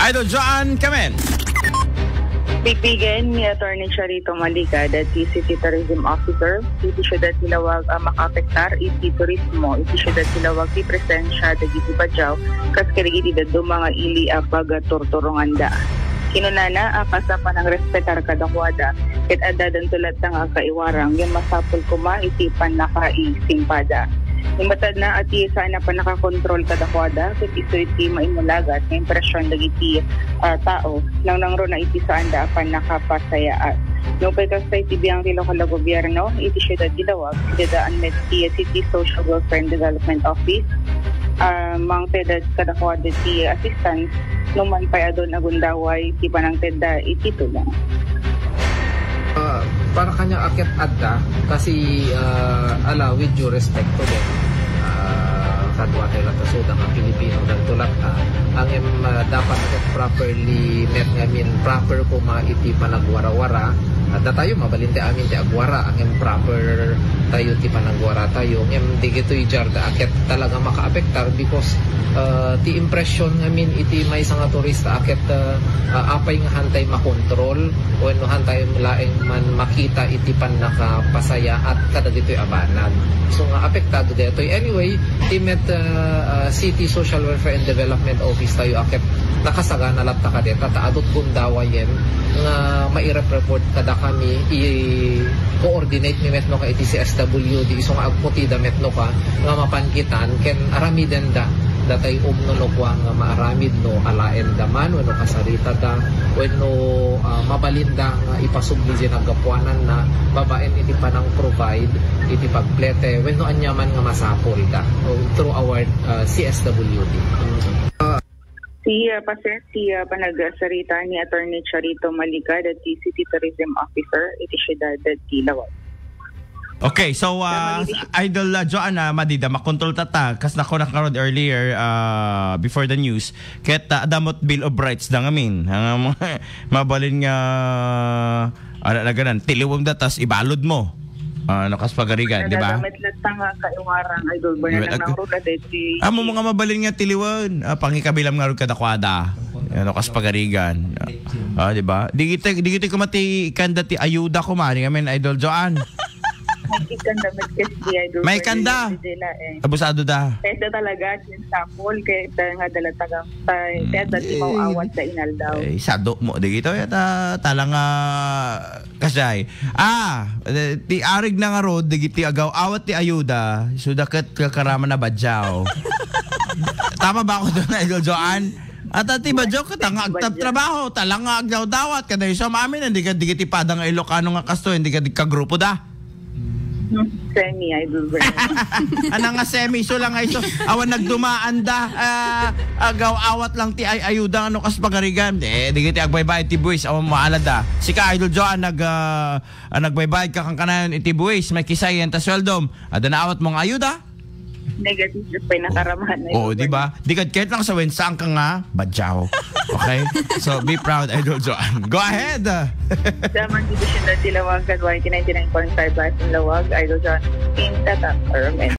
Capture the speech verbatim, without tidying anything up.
Idol Joan Camen. Pipigen ni Attorney Charito Malicad, ti City Tourism Officer, iti siudad ti Laoag a makaapektar iti turismo iti siudad ti Laoag ti presensya dagiti Badiao kas kadagiti dadduma nga ili a pagaturturonganda. Kinunana a kas a panangrespetar kadakuada, ket adda danto latta nga agkaiwarang, ngem masapul koma iti pannakaisimpada. Imbagana a ti saan a pannakakontrol kadakuada, ket isu iti maimulagat nga impresion dagiti, ah, tao, nangnangruna iti saanda a pannakapasayaat. Nupay kasta iti biang ti lokal a gobierno, iti siudad ti Laoag, idadaan met ti City Social Welfare and Development Office, ah, mangted kadakuada ti assistance, no man pay adun a gundaway ti panangtedda iti tulong. Ah, para kaniak ket adda, kasi, ah, ala, with due respect to them, ah, kadua tayo latta suda nga Pilipino, danto latta. Ngem, ah, dapat ket properly met, I mean, proper koma iti panagwarawara. Adda tayo, mabalin ti amin ti agwara, ngem proper tayo ti panagwara tayo. Ngem digitoy jarda a ket talaga makaapektar because, ah, ti impression ngamin iti maysa nga turista a ket, ah, ah, apay nga hantay makontrol wenno hantay laeng man makita iti pannakapasayaat kadagitoy a banag. So nga apektado daytoy. Anyway, ti met, ah, ah, City Social Welfare and Development Office tayo a ket nakasagana latta kadeta ta adut gundaway nga mairep-report kadakami, i-coordinate mi met no ka iti C S W D, isu nga agputida met no ka nga mapankitan ken aramidenda datay umno no kua nga maaramid no alaenda man wenno kasaritada wenno, ah, mabalinda nga ipasubli diay naggapuananna babaen iti panang-provide iti pagplete wenno aniaman nga masapulda, o, through our, ah, C S W D. Ti, ah, paset ti, ah, panagsarita ni Attorney Charito Malicad, ti City Tourism Officer iti siudad ti Laoag. Okay, so, ah, Idol, ah, Joanna, madida, makontrol ta ta. Kas nakunak ngarud earlier, ah, before the news, ket, ah, adda met Bill of Rights da ngamin. Ang, mabalin nga, ala, laganan, tiliwem da, tas ibalud mo. Ah, no kas pagarigan, di ba? Nagagamit latta nga kaiwarang, Idol Bernard, Well, ang ag- nangruda daytoy Amo mga mabalin nga tiliwen, ah, pangikabilam ngarud kadakuada. Ano kas pagarigan. Ah, di ba? Di kita, di kita kumati kanda ti ayuda ko, mani ngamin, Idol Joan. May kanda, may kanda. May kanda. Hindi na eh. Abusado da. Kaya talaga, sample, kaya nga dala taga, kaya dati mo awat sa inaldaw. Eh, sado mo, di kita, yata, talang, ah, Kasay. Ah, eh, ti arig na ngarud, dagiti agaw-awat ti ayuda, suda ket kakaraman a Badiao. Tama ba ako doon, Idol Joan? At ti Badiao ket nga agtabtrabaho, talang nga agdawdawat, kada iso maamin, hindi ka, digiti pada nga Ilocano nga kasto, hindi ka, di ka grupo da. Semi, Idol Bernard. Ana nga semi, iso lang nga iso. Awan nagdumaan da. Ah, agaw-awat lang ti ay ayuda, ano kas pagarigan. Eh, di kiti agbaybay ti buwis, awan maalad da. Sika, Idol Joan, nag, ah, ah, nagbaybay ka kan kanayon iti buwis, may kisay yan ta sweldom. Adda naawat mo nga ayuda? Negative, just pay nakaramahan na Oo, ito. Di ba? Di ka, kahit lang sa wensa, ang ka nga, Badiao. Okay? So, be proud, Idol Joan. Go ahead! Sa Mandivision na Tilawagan, Y T ninety-nine point five Live in Lawag, Idol Joan, in Tata, or